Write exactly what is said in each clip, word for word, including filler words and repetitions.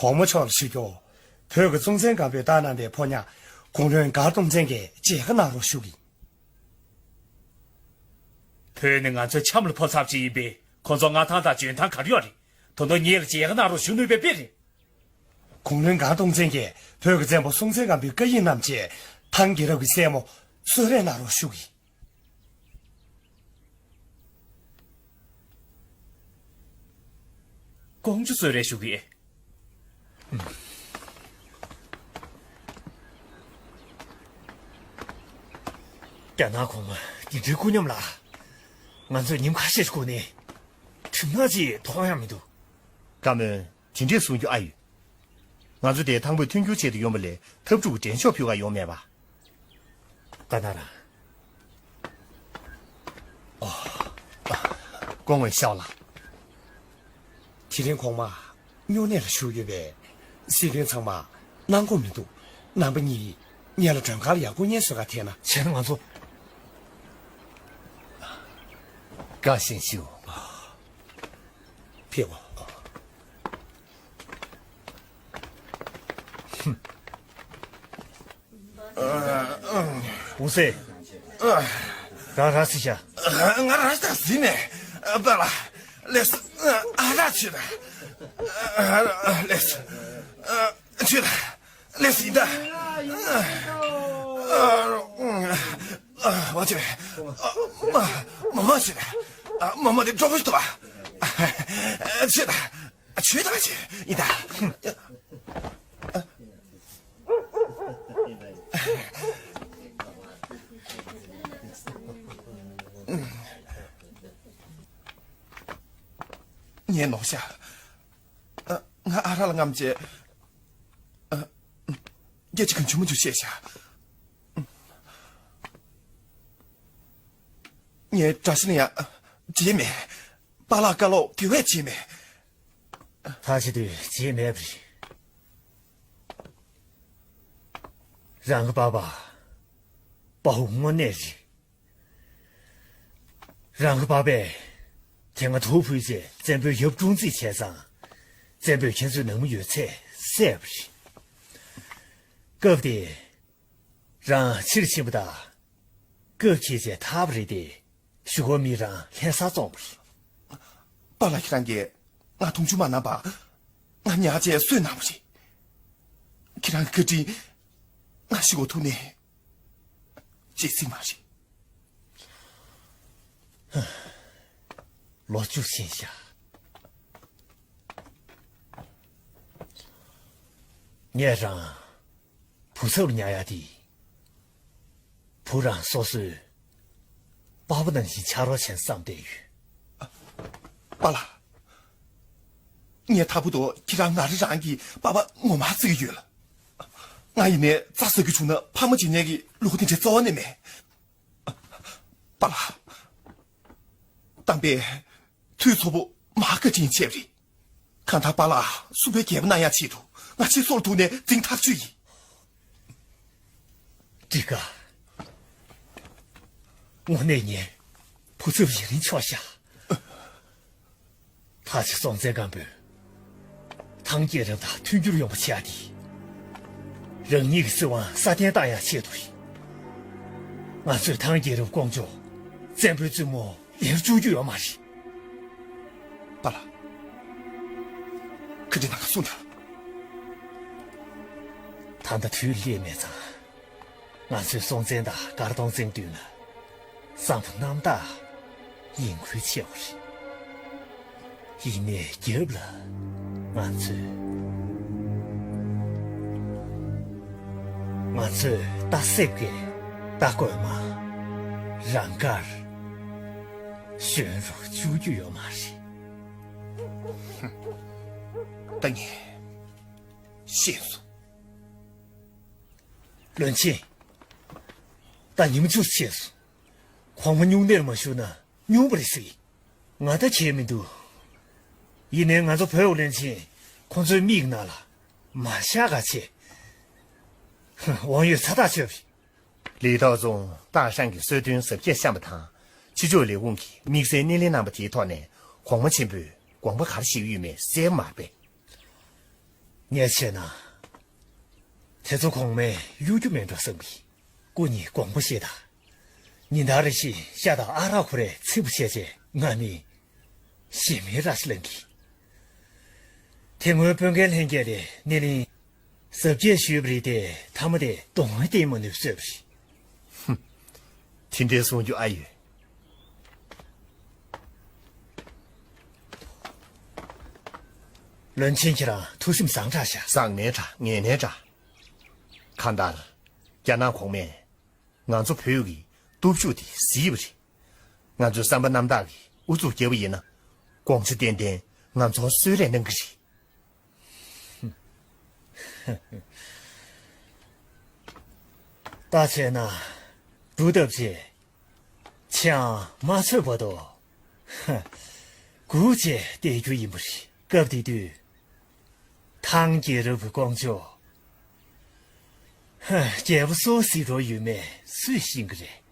གོང་མ་མཆོག་ལ་ཞུ་རྒྱུ། བོད་ཀྱི་སྲོང་བཙན་སྒམ་པོས་བཏང་གནང་བའི་ཕོ་ཉ་དགུང་ལོའི་མགར་སྟོང་བཙན་གྱིས་མཇལ་ཁ་གནང་རོགས་ཞུ་གི། བོད་ནི་ང་ཚོའི་ཆམ་ལ་ཕོབ་ཚར་བ་ཅིག་ཡིན་པས། ཁོ་ཚོར་མངའ་ཐང་དང་འཇོན་ཐང་ག་རེ་ཡོད་རེད། ད་དུང་ངེད་ལ་མཇལ་ཁ་གནང་རོགས་ཞུ་ནུས་པའི་དཔེ་རེད། དགུང་ལོའི་མགར་སྟོང་བཙན་གྱིས་བོད་ཀྱི་བཙན་པོ་སྲོང་བཙན་སྒམ་པོའི་བཀའ་ཡིག་བསྣམས་བྱས། ཐང་རྒྱལ་རབས་ཀྱི་སྲས་མོ་གསོལ་རས་གནང་རོགས་ཞུ་གི། ཀོང་ཇོ་གསོལ་རས་ཞུ་གི། རྒྱ་ནག་གོང་མ་དེ་འདྲའི་སྐུ་ཉམས་ལ། ང་ཚོས་ཉིན་ཁ་ཤས་ཤིག་སྒུག་ནས། གྲིབ་ནག་ཅིག་མཐོང་ཡ་མི་འདུག་བཀའ་མོལ། དེ་འདྲས་གསུང་རྒྱུ་ཨ་ཡོད། ང་ཚོ་དེ་ཐང་པོའི་མཐུན་འགྱུར་ཆེད་དུ་ཡོང་བ་ལས། ཐབས་སྒྲུབ་ཀྱི་འགྲན་ཤོག་ཕུལ་ག་ཡོང་མེད་པ། ད་ན་ར། ཨོ། སྐུ་ངོ་ཤོག་ལགས། དེ་རིང་གོང་མ་སྨྱུང་གནས་ལ་བཞུགས་ཡོད་པས། སྲིད་དོན་ཚང་མ་གནང་དགོས་མི་འདུག་རྣམ་པ་གཉིས་ངེད་ལ་མགྲོན་ཁང་ལ་ཡར་སྐུ་ངལ་གསོ་ག་ཐད་ན། བྱས་ན་ང་ཚོ། དགའ་བཞིན་ཞུ། ཕེབས་འོ། འོང་ཟེ། ར་ར་སི་ཤ། ང་ར་ད་སི་ནས། པ་ལ། ལེས། ཨ་ར་ཆི་ད། ལེས། ཆི་ད། ལེས་ཡིན་ད། བ་ཆི། མ་མ་མ་ཆི་ད། མ་མ་དེ་གྲོགས་པོ་ཞིག་ཐུབ་པ། ཆི་ད། ཆོས་དང་ཆོས་ཡིན་ད། ངས་ནོར་ཤག་ང་ཨ་ར་ལ་རྔམ་བྱས། སྐད་ཆ་གང་བྱུང་མ་བྱུང་བཤད་ཤག་ངས་དགྲ་ཤ་ལ་ཡང་བྱས་མེད། པཱ་ལགས་བཀའ་ལོག་དེ་བས་བྱས་མེད། ཐག་ཆོད་དུ་བྱས་མེད་པ་རེད། རང་གི་པ་ཕ། དཔའ་བོ་དངོས་གནས་རེད། རང་གི་པ་ཕས་དེ་སྔ་དུག་ཕུལ་རྗེས་བཙན་པོའི་ཡབ་དཀྲུག་རྩིས་བྱས་ཙང་། བཙན་པོས་ཁྱེད་ཚོའི་ནང་མི་ཡོད་ཚད་བསད་པ་རེད། སྐབས་དེ། རང་ཕྱིར་ཕྱིན་པ་དང་། སྐབས་ཁེལ་རྗེས་ཐར་བ་རེད་དེ། གཞུག་གུ་མི་རང་ལྷ་སར་བཙོངས་པ་རེད། པཱ་ལགས་ཁྱེད་རང་གིས་ང་མཐོང་ཆུང་མ་གནང་པ། ང་ཉག་ཅིག་གསོས་གནང་བ་རེད། ཁྱེད་རང་གི་བཀའ་དྲིན་ང་ཤི་གོ་ཐུག་ནས་བརྗེད་སྲིད་མ་རེད། ལོ་བཅུ་ཕྱིན་ཤག་ངས་རང་བུ་ཚབ་ཉར་ཡ་དེ། བུ་རང་སོ་སོའི་པ་ཕ་ནང་བཞིན་ཆགས་རོགས་བྱས་བསམ་བསྡད་ཡོད། པཱ་ལགས། ངས་ད་བར་དུ་ཁྱེད་རང་ང་རང་རང་གི་པ་ཕ་ངོ་མ་བརྩི་གི་ཡོད་ལ། ང་ཡིན་ནའི་རྩྭ་ཟ་རྒྱུ་བྱུང་ན་ཕ་མ་བརྗེད་མཁན་གྱི་ལུགས་དེ་འདྲ་རྩ་བ་ནས་མེད། པཱ་ལགས། དམ་པའི་དུས་ཚོགས་པོ་མ་བཀའ་དྲིན་ཆེ་བ་རེད། གང་ལྟར་པཱ་ལགས་སུམ་པའི་རྒྱལ་པོ་གནང་ཡག་ཆེད་དུ་ང་ཁྱེད་ཚོར་ཐུག་ནས་འཛིང་ཐག་ཆོད་ཡིན། འགྲིག་ག་དངོས་གནས་ངས་བུ་ཚབ་ཡུན་རིང་ཆོག་ཤག་ད་ཆ་སྲོང་བཙན་སྒམ་པོས་ཐང་རྒྱལ་རབས་དང་མཐུན་འགྱུར་ཡོང་བ་བྱེད་ཡ་དེ། རང་ཉིད་ཀྱི་སྲིད་དབང་སྲ་བརྟན་བཏང་ཡ་ཆེད་དུ་རེད། ང་ཚོས་ཐང་རྒྱལ་རབས་ཀོང་ཇོ་བཙན་པོའི་བཙུན་མོ་ལེན་བཅུག་རྒྱུ་ཡོད་མ་རེད། པཱ་ལགས། བཀའ་དྲིན་གནང་ག་གསུངས་དང་། ད་ལྟ་དུས་སླེབས་མེད་ཙང་། ང་ཚོས་སྲོང་བཙན་དང་མགར་སྟོང་བཙན་མདུན་ལ་བསམ་པ་རྣམ་དག་ཡིན་ཁུལ་ཆེ་བ་རེད། ཡིན་ནའི་རྒྱབ་ལ་ང་ཚོས། ང་ཚོས་རྟ་གསེབ་ཀྱི་རྟ་རྒོད་མ་རང་དགར་ཞོན་རུ་བཅུག་རྒྱུ་ཡོད་མ་རེད། ད་ངས་ཤེས་སོང་། བློན་ཆེན། ད་ཉིན་མོ་བཅུ་ཕྱིན་སོང་། གོང་མ་སྨྱུང་གནས་མ་ཞུགས་ན་སྨྱུང་པ་རེད་ཟེར་གི། ང་ད་བྱས་མི་འདུག་ཡིན་ནའི་ང་ཚོ་བོད་བློན་ཆེན་ཁོང་ཚོའི་མིག་ནང་ལ་མ་ཤར་ག་བྱས། དབང་ཡོད་ཚ་ཐག་ཆོད་པས། ལི་ཐོག་རྫོང་སྟག་ཤང་གི་གསོལ་སྟོན་གཟབ་རྒྱས་བཤམས་པ་དང་། ཕྱི་ཕྱོགས་ལས་ཁུངས་ཀྱིས་དམིགས་བསལ་སྣེ་ལེན་གནང་པ་དེའི་ཐོག་ནས་གོང་མ་ཆེན་པོས་དགོངས་པ་ག་རེ་བཞེས་ཡོད་མེད་གསལ་པོ་མ་རེད་པས། ངས་བྱས་ན། དེ་ཚོ་གོང་མས་གཡོ་སྒྱུ་མིན་འགྲོ་བསམ་གི། སྐུ་ཉིད་དགོངས་པ་བཞེས་དང་། ཉིན་ལྟར་རེ་བཞིན་ཤ་དང་ཨ་རག་ཁོ་རའི་ཚིག་པ་བྱས་བྱས་ང་ནི་ཞི་མིའི་ར་ཤི་ལང་གི། དེ་སྔོན་དཔོན་རྒན་ལྷན་རྒྱས་ལས་སྣེ་ལེན་གཟབ་རྒྱས་ཞུས་པ་རེད་དེ། མཐའ་མ་དེ་གདོང་ལེན་བསྟན་མ་ནུས་བཟོས་པ་རེད། དེ་འདྲའི་གསུང་རྒྱུ་ཨ་ཡོད། བློན་ཆེན་ཁྱེད་རང་ཐུགས་སེམས་བཟང་དྲགས་ཤག་བཟང་ནའི་འདྲ་ངན་ནའི་འདྲ། གང་ལྟར། རྒྱ་ནག་གོང་མས་ང་ཚོ་བོད་ཀྱི་སྟོབས་ཤུགས་དེ་གཟིགས་པ་རེད། ང་ཚོའི་བསམ་པ་རྣམ་དག་གིས་ཨུ་ཚུགས་བརྒྱབ་པ་ཡིན་ན། དགོངས་ཚུལ་ཏན་ཏན་ང་ཚོར་གསོལ་རས་གནང་གི་རེད། ད་བྱས་ན། སྒྲུབ་ཐབས་བྱས། ཆང་མ་ཚོས་བར་དུ། སྒུག་བྱས་བསྡད་རྒྱུ་ཡིན་པ་རེད། སྐབས་དེ་དུས། ཐང་རྒྱལ་རབས་ཀྱི་ཀོང་ཇོ། རྒྱལ་པོ་སུ་གཟིགས་རོགས་ཡོད་མེད་སུས་ཤེས་ཀྱི་རེད།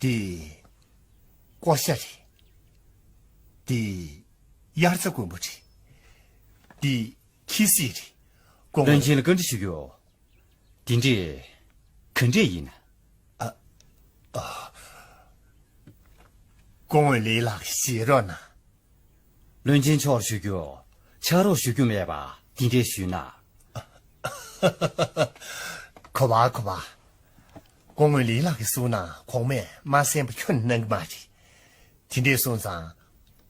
འདི། ཀོ་ཤ་རེད། འདི། དབྱར་རྩྭ་དགུན་འབུ་རེད། འདི། ཁྱི་སྲིད་རེད། ཀོང་བློན་ཆེན་ལ་བཀའ་འདྲི་ཞུ་རྒྱུ། དེ་འདྲས་ག་འདྲས་ཡིན། ཨ། ཨ། ཀོང་ཝེ་ལི་ལགས་ཞེད་རོགས་གནང་། བློན་ཆེན་མཆོག་ལ་ཞུ་རྒྱུ། ཆགས་རོགས་ཞུ་རྒྱུ་མེད་པ་དེ་འདྲས་ཞུས་ན། གོ་བ་གོ་བ། ཀོང་ཝེ་ལི་ལགས་ཀྱིས་གསུངས་ན་གོང་མས་མ་གསན་པ་ཁྱོན་ནས་གནང་གི་མ་རེད། དེ་འདྲས་སོང་ཙང་།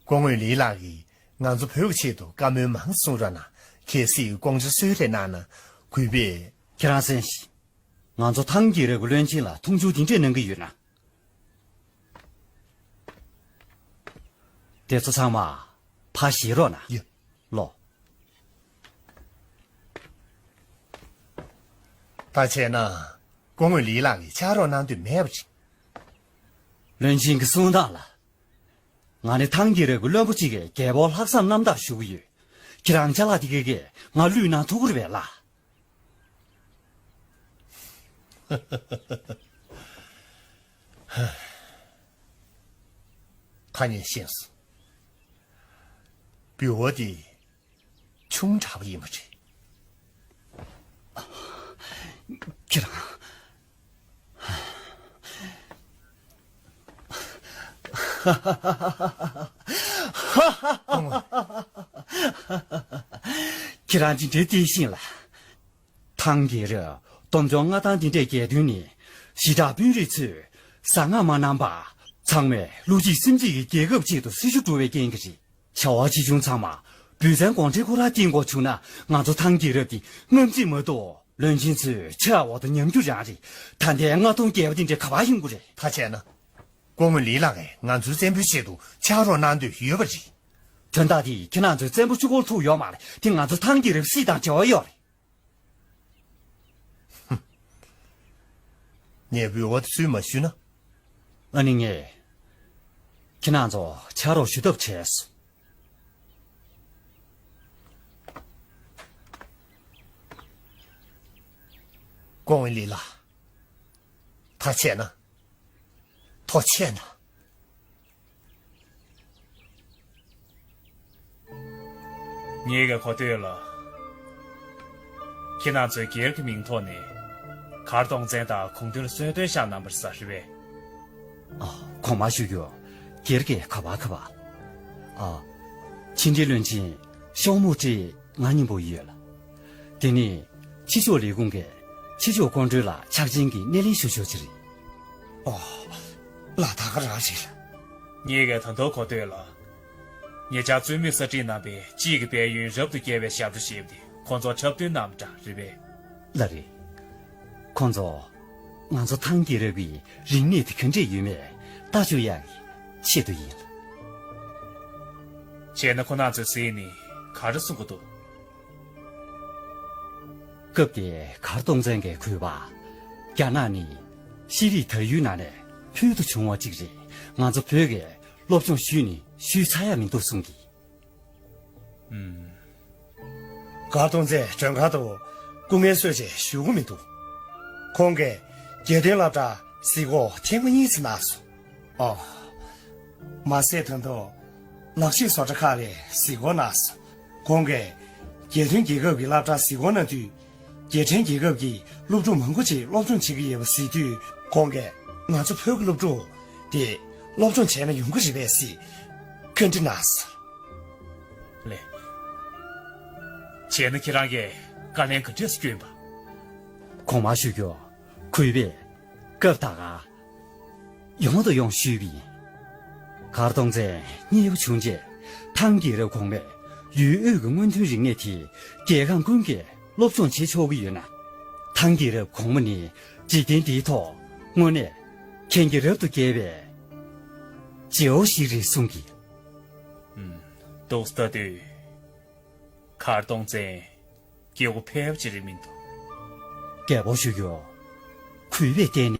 ཀོང་ཝེ་ལི་ལགས་ཀྱིས་ང་ཚོ་བོད་ཀྱི་ཆེད་དུ་བཀའ་མོལ་མང་གསུང་རོགས་གནང་། གལ་སྲིད་ཀོང་ཇོ་གསོལ་རས་གནང་ན་གུས་པས། ཁྱེད་རང་གསན་ཞིག་ང་ཚོ་ཐང་རྒྱལ་རབས་ཀྱི་བློན་ཆེན་ལ་མཐོང་ཆུང་དེ་འདྲས་གནང་གི་ཡོད་ན། དེ་ཚོ་ཚང་མ་ཕར་ཞེད་རོགས་གནང་། ཡ། ལོ། ད་བྱས་ན། ཀོང་ཝེ་ལི་ལགས་ཀྱིས་ཕྱག་རོགས་གནང་འདོད་མེད་པ་རེད། བློན་ཆེན་གྱི་གསུང་སྟངས་ལ། ང་ནི་ཐང་རྒྱལ་རབས་ཀྱི་བློན་པོ་གཅིག་གི་རྒྱལ་པོ་ལྷག་བསམ་རྣམ་དག་ཞུ་གི་ཡོད། ཁྱེད་རང་ཅ་ལག་དེ་གས་ཀྱིས་ང་བླུད་གནང་ཐུབ་ཀྱི་རེད་པས་ལགས། ཁ་ཉན་ཤེས་སོང་། འབུལ་བ་དེ་ཆུང་དྲགས་པ་ཡིན་པ་རེད། ཁྱེད་རང་། ཁྱེད་རང་ཅི་འདྲའི་བརྟན་ཤིང་ལ། ཐང་རྒྱལ་རབས་སྟོབས་འབྱོར་མངའ་ཐང་འདི་འདྲའི་རྒྱལ་དོན་ནི། ཞི་དྲག་དཔོན་རིགས་ཚོས་གཟབ་གནང་མ་གནང་པར། ཚང་མས་བློ་གཅིག་སེམས་གཅིག་གིས་རྒྱལ་ཁབ་ཆེད་དུ་སྲི་ཞུ་འགྲོ་བའི་རྐྱེན་གྱིས་རེད། བྱ་བ་ཆེ་ཆུང་ཚང་མ་བུ་བཙན་དགོང་ཁྲེལ་ཁོ་རང་བརྟེན་དགོས་བྱུང་ན། ང་ཚོ་ཐང་རྒྱལ་རབས་འདི་རྔམ་བརྗིད་མ་གཏོགས། བློན་ཆེན་ཚོས་ཕྱག་འོག་ཏུ་ཉམས་རྒྱུ་རང་རེད། ད་ལྟའི་མངའ་ཐང་རྒྱལ་བ་འདི་འདྲ་ག་པར་ཡོང་གི་རེད། ད་བྱས་ན། ཀོང་ཝེ་ལི་ལགས་ཀྱིས་ང་ཚོའི་བཙན་པོའི་ཆེད་དུ་ཕྱག་རོགས་གནང་འདོད་ཡོད་པ་རེད། དོན་དག་འདི་ཁྱེད་རང་ཚོའི་བཙན་པོ་གཅིག་པོར་ཐུག་ཡོད་མ་རེད། དེ་ང་ཚོ་ཐང་རྒྱལ་རབས་སྲིད་དང་འབྲེལ་བ་ཡོད་རེད། ངས་འབུལ་བ་དེ་ཚུར་མ་ཞུས་ན། ཨ་ནི་ངས་ཁྱེད་རང་ཚོ་ཕྱག་རོགས་ཞུ་ཐབས་བྱས་སོང་། ཀོང་ཝེ་ལི་ལགས། ཐག་ཆད་ན། ཐག་ཆད་ན། ངེད་ཀྱིས་གོ་ཐོས་ལ། ཁྱེད་རང་ཚོས་སྒེར་གྱི་མིང་ཐོག་ནས་མཁར་གཏོང་བཙན་དང་གུང་ཐུན་ལ་གསོལ་སྟོན་བཞག་གནང་བ་རེད་ཟེར་བས། ཨ། གོང་མ་ཞུ་རྒྱུ། སྒེར་གྱི་ཁ་པར་ཁ་པར། ཨ། ཕྱི་འབྲེལ་བློན་ཆེན་ཤོག་མོ་ཁྲི་ང་སྙིང་པོ་ཡོད་ལ། དེ་ནི་ཕྱི་ཕྱོགས་ལས་ཁུངས་ཀྱི་ཕྱི་ཕྱོགས་སྐུ་མགྲོན་ལ་ཕྱག་ཆེན་གྱི་སྣེ་ལེན་ཞུ་ཕྱོགས་ཅིག་རེད། ཨོ། ལ་ད་ག་རང་རེད་ལ། ངེད་ཀྱིས་ད་དུང་གོ་ཐོས་ལ། ཉེ་ཆར་བཙུན་མོས་གསར་བསྐྲུན་གནང་པའི་དཔྱིད་ཀྱི་དཔལ་ཡོན་རབ་ཏུ་རྒྱས་པའི་ཞབས་བྲོ་ཞེས་པ་དེ་ཁོང་ཚོར་འཁྲབ་སྟོན་གནང་བ་འདྲ་རེད་པས། ལགས་རེད། ཁོང་ཚོ་ང་ཚོ་ཐང་རྒྱལ་རབས་ཀྱི་རིག་གནས་དེ་ག་འདྲས་ཡོད་མེད་ལྟ་བཅུག་ཡག་གི་ཆེད་དུ་ཡིན་ལ། བྱས་ན་ཁོ་རང་ཚོའི་གཟིགས་ནས་ག་རེ་གསུང་གི་འདུག་སྐབས་དེའི་མཁར་གཏོང་བཙན་གྱིས་གུས་པ། རྒྱ་ནག་ནི་ཤེས་རིག་དར་ཡུལ་ནང་ནས་ཕུལ་དུ་བྱུང་བ་གཅིག་རེད། ང་ཚོ་བོད་ཀྱིས་སློབ་སྦྱོང་ཞུས་ནས་ཞུས་ཚར་ཡ་མི་འདུག་གསུང་གི། ཨུམ། མཁར་གཏོང་བཙན་མགྲོན་ཁང་དུ་སྐུ་ངལ་གསོས་བྱས་བཞུགས་ཀྱི་མི་འདུག་ཁོང་གིས་རྒྱལ་དོན་སློབ་གྲྭར་གཟིགས་སྐོར་ཐེངས་མ་གཉིས་ཙམ་གནང་སོང་། ཨོ། མ་ཟད་ད་དུང་ནགས་ཤོད་བཟོ་གྲྭ་ཁག་ལ་གཟིགས་སྐོར་གནང་སོང་། ཁོང་གིས་ རྒྱལ་དོན་རྒྱལ་ཁབ་ཀྱི་སློབ་གྲྭར་གཟིགས་སྐོར་གནང་དུས། རྒྱལ་ཕྲན་རྒྱལ་ཁབ་ཀྱི་སློབ་ཕྲུག་མང་པོ་ཅིག་སློབ་སྦྱོང་བྱེད་ཀྱི་ཡོད་པ་གཟིགས་དུས། ཁོང་གིས་ང་ཚོ་བོད་ཀྱི་སློབ་ཕྲུག་དེ་སློབ་སྦྱོང་བྱས་ན་ཡོང་གི་རེད་པས་ཟེར་བཀའ་འདྲི་གནང་སོང་། ལགས། བྱས་ན་ཁྱེད་རང་གིས་བཀའ་ལན་ག་འདྲས་སེ་སྐྱོན་པ། གོང་མར་ཞུ་རྒྱུ། གུས་པས་སྐབས་ད་ག་ཡོང་དང་ཡོང་ཞུས་པ་ཡིན། མཁར་གཏོང་བཙན་མཉེས་པོ་བྱུང་རྗེས། ཐང་རྒྱལ་རབས་གོང་མས་ཡུལ་དབུས་ཀྱི་སྔོན་ཐོན་རིག་གནས་དེ་རྒྱལ་ཁམས་ཀུན་གྱིས་སློབ་སྦྱོང་བྱེད་ཆོག་གི་ཡོད་ན། ཐང་རྒྱལ་རབས་གོང་མ་ནི་འཇིག་རྟེན་འདིའི་ཐོག་དངོས་གནས་མཁྱེན་རྒྱ་རབ་ཏུ་རྒྱས་པའི་རྗེ་བོ་ཞིག་རེད་གསུང་གི། ཨུམ། འདུག་སེ་ལྟ་དུས། མཁར་གཏོང་བཙན་སྐྱེ་བོ་ཕལ་པ་ཅིག་རེད་མི་འདུག། རྒྱལ་པོ་ཞུ་རྒྱུ། གུས་པས་བསྟན་ནས།